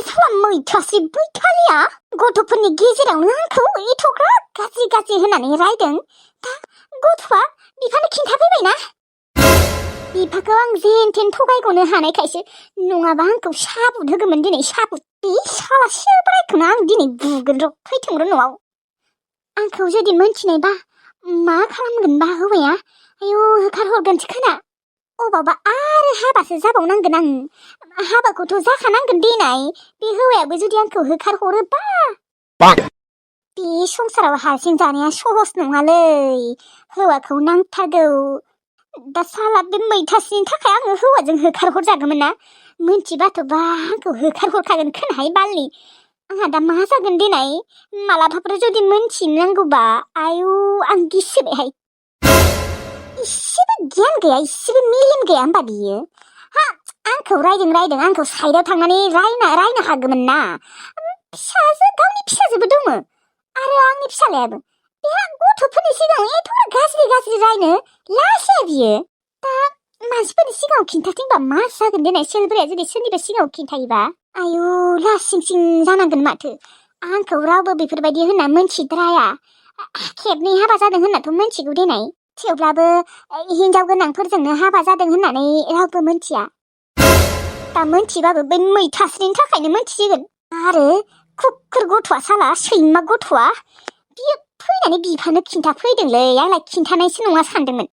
साला मैथासि बैखालिया गथ'फोरनि गेजेरावनो आंखौ एथ'ग्राब गाज्रि होननानै रायदों। दा गथ'आ बिफानो खिन्थाफैबायना। बिफाखौ आं जेन थेन थगायग'नो हानायखायसो, नङाबा आंखौ साबुत होगौमोन दिनै साबुत। बे साला सिलब्रायखौनो आं दिनै बुगोन र' फैथों र' न'आव। आंखौ जुदि मोनथिनायबा मा खालामगोनबा हौवाया? आयु होखारहरगोनसो खोना। अबावबा आरो हाबासो जाबावनांगोन आं। हाबाखौथ' जाखानांगोन देनाय। बे हौवायाबो जुदि आंखौ होखारहरोबा बे संसाराव हारसिं जानाया सहस नङालै। हौवाखौ नांथारगौ। दा साला बे मैथासिनि थाखाय आङो हौवाजों होखारहरजागौमोन ना। मोनथिबाथ'बा आंखौ होखारहरखागोन खोनाहाय बालनि। आंहा दा मा जागोन देनाय? मालाबाफोर जुदि मोनथिनांगौबा आयु आं गिसोबायहाय। इसेबो गियान गैया, इसेबो मेलेम गैया होमबा बियो। हा आंखौ रायदों आंखौ साइडआव थांनानै रायनो हागौमोन ना। गावनि फिसाजोबो दङ आरो आंनि फिसालायाबो। बेहा गथ'फोरनि सिगाङाव एथ' गाज्रि रायनो लाजिया बियो। दा मानसिफोरनि सिगाङाव खिन्थाथिंबा मा जागोन देनाय? सेलब्राया जुदि सोरनिबा सिगाङाव खिन्थायोबा आयु लासिं जानांगोन माथो। आंखौ रावबो बेफोरबायदि होनना मोनथिद्राया। खेबनै हाबा जादों होननाथ' मोनथिगौ देनाय। थेवब्लाबो हिनजाव गोनांफोरजोंनो हाबा जादों होननानै रावबो मोनथिया। दा मोनथिबाबो बै मैथास्रिनि थाखायनो मोनथिसिगोन। आरो खुखुर गथ'आ साला सैमा गथ'आ बियो फैनानै बिफानो खिन्थाफैदोंलै। आंलाय खिन्थानायसो नङा सानदोंमोन।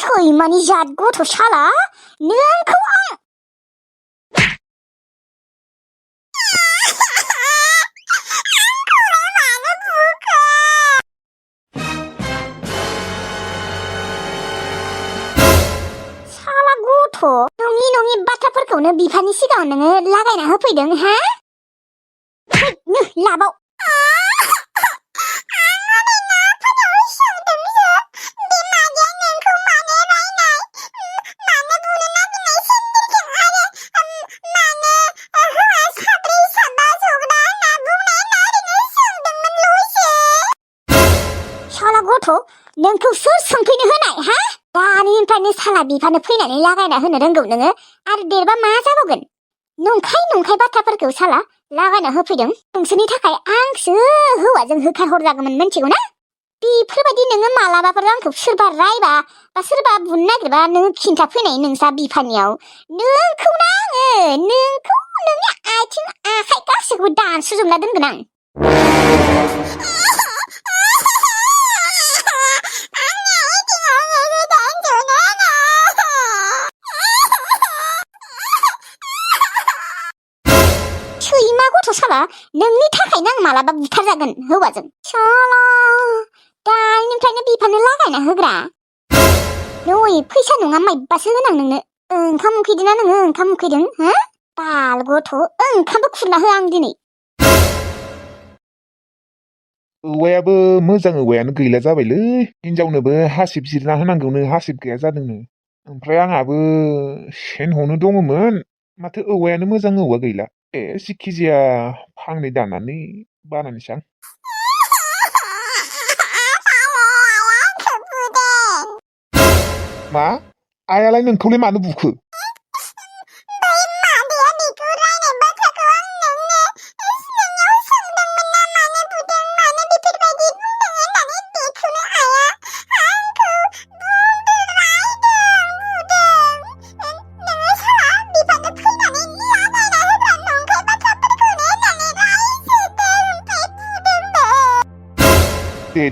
सैमानि जात गथ' साला नोंखौ आं साला गथ' नङि बाथ्राफोरखौनो बिफानि सिगाङाव नोङो लागायना होफैदों हा? लाबाव नोंखौ सोर सोंफैनो होनाय हा? दानिफ्रायनो साला बिफानो फैनानै लागायना होनो रोंगौ नोङो। आरो देरबा मा जाबावगोन? नंखाय बाथ्राफोरखौ साला लागायना होफैदों। नोंसोरनि थाखाय आंसो हौवाजों होखारहरजागौमोन मोनथिगौ ना? बेफोरबायदि नोङो मालाबाफोर आंखौ सोरबा रायबा बा सोरबा बुनो नागिरबा नोङो खिन्थाफैनाय नोंसा बिफानियाव नोंखौना आङो नोंखौ नोंनि आथिं आखाइ गासैखौबो दानस'जोबना दोनगोन आं। साला नोंनि थाखायनो आं मालाबा बुथारजागोन हौवाजों। साला दानिफ्रायनो बिफानो लागायना होग्रा। नै फैसा नङा माइबासो होनां नोंनो। ओंखाम उखैदोंना नोङो? ओंखाम उखैदों हो? बाल गथ' ओंखामबो खुरना हो आं दिनै। औवायाबो मोजां औवायानो गैला जाबायलै। हिनजावनोबो हासिब जिरना होनांगौनो हासिब गैया जादोंनो। ओमफ्राय आंहाबो सेन हनो दङमोन। माथो औवायानो मोजां औवा गैला। जिखिजाया फांनै दाननानै बानायनोसै आं। मा? आयालाय नोंखौलाय मानो बुखो?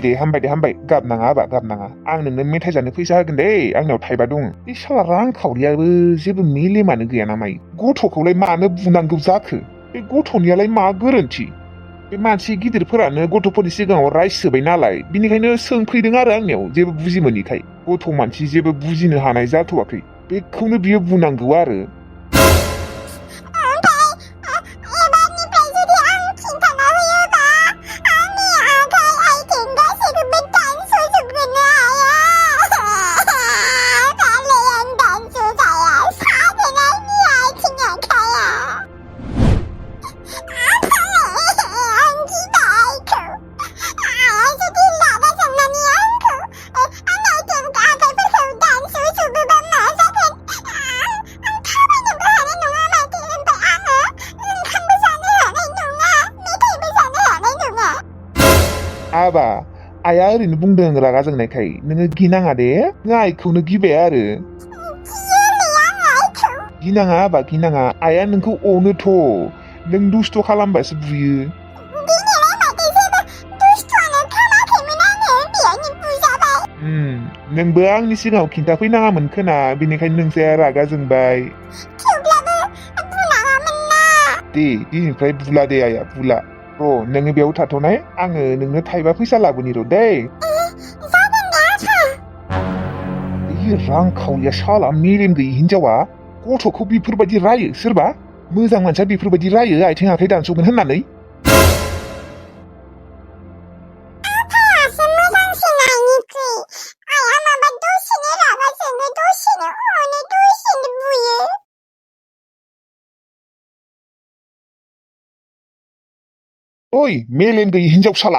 दे हामबाय गाबनाङा आबा गाबनाङा। आं नोंनो मेथाइ जानो फैसा होगोन दे। आंनाव थाइबा दङ। बे साला रांखावरियाबो जेबो मेलेमानो गैया ना मायो। गथ'खौलाय मानो बुनांगौ जाखो? बे गथ'नियालाय मा गोरोन्थि? बे मानसि गिदिरफोरानो गथ'फोरनि सिगाङाव रायसोबाय नालाय बिनिखायनो सोंफैदों आरो आंनियाव जेबो बुजि मोनैखाय। गथ' मानसि जेबो बुजिनो हानाय जाथ'वाखै। बेखौनो बियो बुनांगौ आरो। आबा आइया ओरैनो बुंदों रागा जोंनायखाय नोङो गिनाङा दे नों आइखौनो गिबाय आरो गिनाङा आबा गिनाङा आइया नोंखौ अनोथ' नों दुस्थ' खालामबासो बुयो नोंबो आंनि सिगाङाव खिन्थाफैनाङामोन खोना बेनिखायनो नोंसाया रागा जोंबाय दे दिनैनिफ्राय बुला दे आइया बुला र' नोङो बेयाव थाथ'नाय आङो नोंनो थाइबा फैसा लाबोनि र' दै रांखावरिया साला मेलेम गैयि हिनजावा गथ'खौ बेफोरबायदि रायो सोरबा मोजां मानसिया बेफोरबायदि रायो आथिं आखाइ दानस'गोन होननानै ओइ मेलेम गैयि हिनजाव साला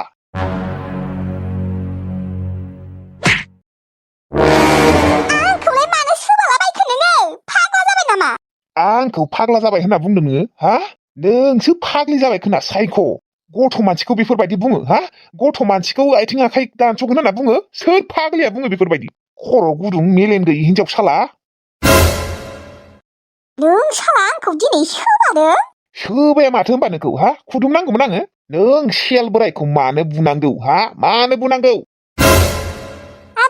आंखौ फाग्ला जाबाय होनना बुंदों नोङो हा नोंसो फाग्लि जाबाय खोना साइख' गथ' मानसिखौ बेफोरबायदि बुङो हा गथ' मानसिखौ आथिं आखाइ दानस'गोन होनना बुङो सोर फाग्लिया बुङो बेफोरबायदि खर' गुदुं मेलेम गैयि हिनजाव साला नों साला आंखौ दिनै सोबादों सोबाया माथो होनबा नोंखौ हा खुदुमनांगौमोन आङो नों सेल बोरायखौ मानो बुनांगौ हा मानो बुनांगौ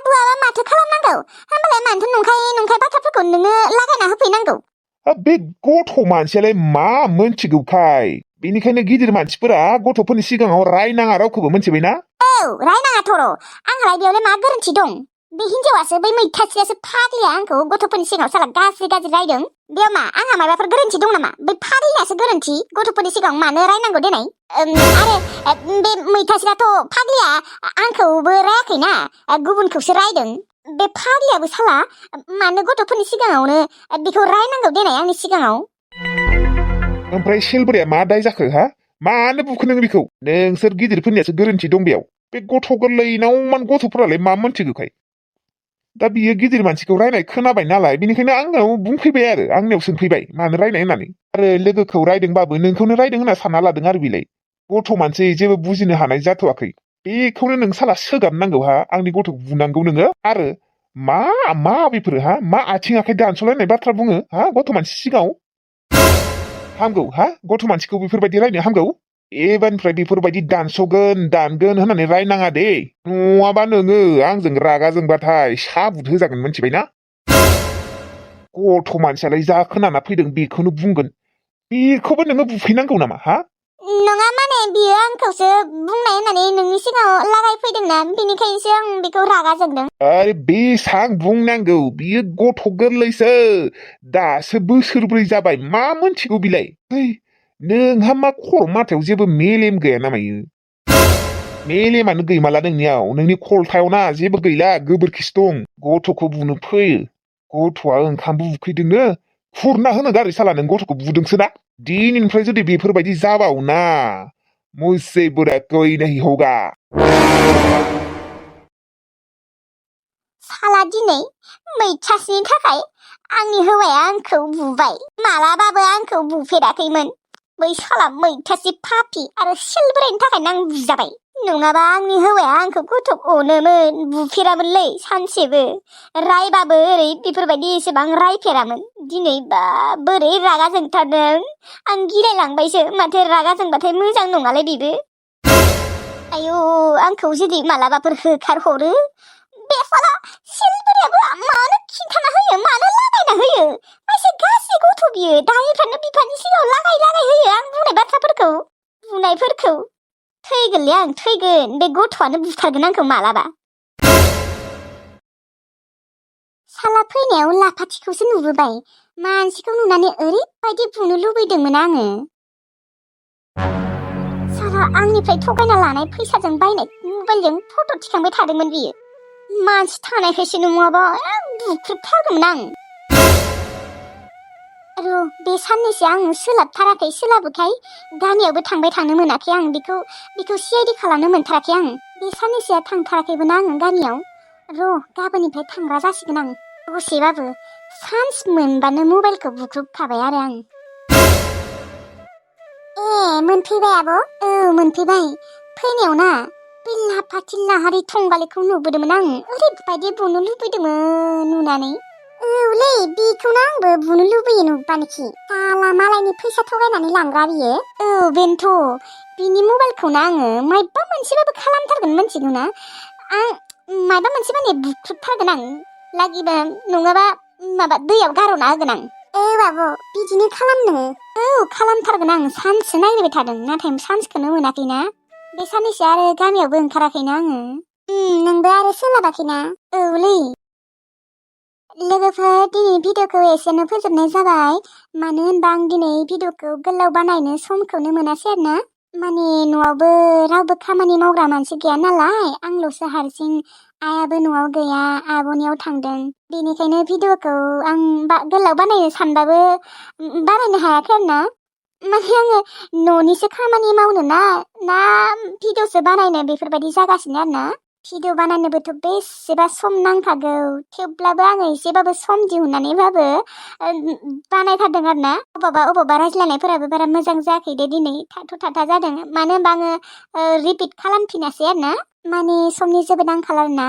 बुआबा माथो खालामनांगौ होमबालाय मानोथो नंखाय बाथ्राफोरखौ नोङो लागायना होफैनांगौ बे गथ' मानसियालाय मा मोनथिगौखाय बेनिखायनो गिदिर मानसिफोरा गथ'फोरनि सिगाङाव रायनाङा रावखौबो मोनथिबायना औ रायनाङा थर' आंहालाय बेयावलाय मा गोरोन्थि दं बे हिनजावासो बै मैथासियासो फाग्लिया आंखौ गथ'फोरनि सिगाङाव साला गाज्रि रायदों बेयाव मा आंहा माबाफोर गोरोन्थि दं नामा बै फाग्लियासो गोरोन्थि गथ'फोरनि सिगाङाव मानो रायनांगौ देनाय आरो बे मैथासियाथ' फाग्लिया आंखौबो रायाखैना गुबुनखौसो रायदों बे फाग्लियाबो साला मानो गथ'फोरनि सिगाङावनो बेखौ रायनांगौ देनाय आंनि सिगाङाव ओमफ्राय सेलबोराया मा दाय जाखो हा मानो बुखो नों बेखौ नोंसोर गिदिरफोरनियासो गोरोन्थि दं बेयाव बे गथ' गोरलैनाव मान गथ'फोरालाय मा मोनथिगौखाय दा बियो गिदिर मानसिखौ रायनाय खोनाबाय नालाय बेनिखायनो आंनाव बुंफैबाय आरो आंनियाव सोंफैबाय मानो रायनाय होननानै आरो लोगोखौ रायदोंबाबो नोंखौनो रायदों होनना सानना लादों आरो बिलाय गथ' मानसि जेबो बुजिनो हानाय जाथ'वाखै बेखौनो नों साला सोगाबनांगौ हा आंनि गथ'खौ बुनांगौ नोङो आरो मा बेफोरो हा मा आथिं आखाइ दानस'लायनाय बाथ्रा बुङो हा गथ' मानसि सिगाङाव हामगौ हा गथ' मानसिखौ बेफोरबायदि रायनो हामगौ एबारनिफ्राय बेफोरबायदि दानगोन होननानै रायनाङा दे नङाबा नोङो आंजों रागा जोंबाथाय साबुत होजागोन मोनथिबायना गथ' मानसियालाय जा खोनाना फैदों बेखौनो बुंगोन बेखौबो नोङो बुफैनांगौ नामा हा नङा माने बियो आंखौसो बुंनाय होननानै नोंनि सिगाङाव लागायफैदोंना बेनिखायनोसो आं बेखौ रागा जोंदों आरे बेसां बुंनांगौ बियो गथ' गोरलैसो दासो बोसोरब्रै जाबाय मा मोनथिगौ बिलाय नोंहा मा खर' माथायाव जेबो मेलेम गैया नामायो मेलेमानो गैमाला नोंनियाव नोंनि खलथायाव ना जेबो गैला गोबोरखिसो दं गथ'खौ बुनो फैयो गथ'आ ओंखामबो उखैदोंनो खुरना होनो गारै साला नों गथ'खौ बुदोंसो ना दिनैनिफ्राय जुदि बेफोरबायदि जाबावना मुझसे बुरा कोई नहीं होगा साला दिनै मैथासिनि थाखाय आंनि हौवाया आंखौ बुबाय मालाबाबो आंखौ बुफेराखैमोन बै साला मैथासि फापि आरो सिलबोरायनि थाखायनो आं बुजाबाय नङाबा आंनि हौवाया आंखौ गथ' अनोमोन बुफेरामोनलै सानसेबो रायबाबो ओरै बेफोरबायदि एसेबां रायफेरामोन दिनैबा बोरै रागा जोंथारदों आं गिलायलांबायसो माथो रागा जोंबाथाय मोजां नङालै बेबो आयु आंखौ जुदि मालाबाफोर होखारहरो बे साला सिलबोरायाबो मानो खिन्थाना होयो मानो लागायना होयो मासे गासै गथ' बियो दानिफ्रायनो बिफानि सिगाङाव लागाय होयो आं बुंनाय बाथ्राफोरखौ बुंनायफोरखौ थैगोनलै आं थैगोन बे गथ'आनो बुथारगोन आंखौ मालाबा साला फैनायाव लाफाथिखौसो नुबोबाय मानसिखौ नुनानै ओरैबायदि बुनो लुबैदोंमोन आङो साला आंनिफ्राय थगायना लानाय फैसाजों बायनाय मबाइलजों फट' थिखांबाय थादोंमोन बियो मानसि थानायखायसो नङाबा बुख्रुबथारगौमोन आं र' बे साननैसो आं सोलाबोखाय गामियावबो थांनो मोनाखै आं बेखौ सिआइडि खालामनो मोनथाराखै आं बे साननैसोआ थांथाराखैबोना आं गामियाव र' गाबोननिफ्राय थांग्रा जासिगोन आं दसेबाबो चान्स मोनबानो मबाइलखौ बुख्रुबखाबाय आरो आं मोनफैबाय आब' औ मोनफैबाय फैनायाव ना बे लाफाथिल्ला हारि थंगालिखौ नुबोदोंमोन आं ओरैबायदि बुनो लुबैदोंमोन नुनानै औलै बेखौनो आंबो बुनो लुबैयो नुबानोखि साला मालायनि फैसा थगायनानै लांग्रा बियो बेनोथ' बिनि मबाइलखौनो आङो मायबा मोनसेबाबो खालामथारगोन मिथिगौ ना आं मायबा मोनसे माने बुख्रुबथारगोन आं लागिबा नङाबा माबा दैयाव गारहरना होगोन आं बाबु बिदिनो खालामनो खालामथारगोन आं सानसे नायबाय थादों नाथाय सान्सखौनो मोनाखैना बे साननैसो आरो गामियावबो ओंखाराखैना आङो नोंबो आरो सोलाबाखैना औलै लोगोफोर दिनै भिडिअखौ एसेनो फोजोबनाय जाबाय मानो होनबा आं दिनै भिडिअखौ गोलाव बानायनो समखौनो मोनासै आरोना माने न'आवबो रावबो खामानि मावग्रा मानसि गैया नालाय आंल'सो हारसिं आइयाबो न'आव गैया आब'नियाव थांदों बेनिखायनो भिडिअखौ आं गोलाव बानायनो सानबाबो बानायनो हायाखै आरोना माने आङो न'निसो खामानि मावनो ना भिडिअसो बानायनो बेफोरबायदि जागासिनो आरोना भिडिअ बानायनोबोथ' बेसेबा सम नांखागौ थेवब्लाबो आङो एसेबाबो सम दिहुननानैबाबो बानायथारदों आरोना अबावबा रायज्लायनायफोराबो बारा मोजां जायाखै दे दिनै थाथा जादों मानो होनबा आङो रिपिट खालामफिनासै आरोना माने समनि जोबोद आंखाल आरोना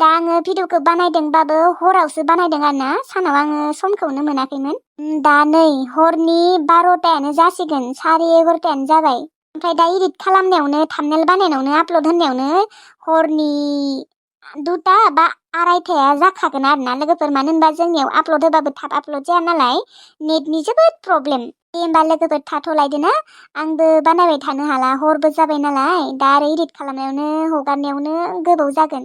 दा आङो भिडिअखौ बानायदोंबाबो हरावसो बानायदों आरोना सानाव आङो समखौनो मोनाखैमोन दा नै हरनि 12टायानो जासिगोन 11:30 जाबाय ओमफ्राय दा एडिट खालामनायावनो थाम्बनेल बानायनायावनो आपल'ड होनायावनो हरनि 2टा बा 2:30 जाखागोन आरोना लोगोफोर मानो होनबा जोंनियाव आपल'ड होबाबो थाब आपल'ड जाया नालाय नेटनि जोबोद प्रब्लेम दे होमबा लोगोफोर थाथ'लायदो ना आंबो बानायबाय थानो हाला हरबो जाबाय नालाय दा आरो एडिट खालामनायावनो हगारनायावनो गोबाव जागोन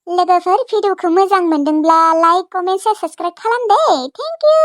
लोगोफोर भिडिअखौ मोजां मोनदोंब्ला लाइक कमेन्ट शेयार साबस्क्राइब खालाम दे थेंक इउ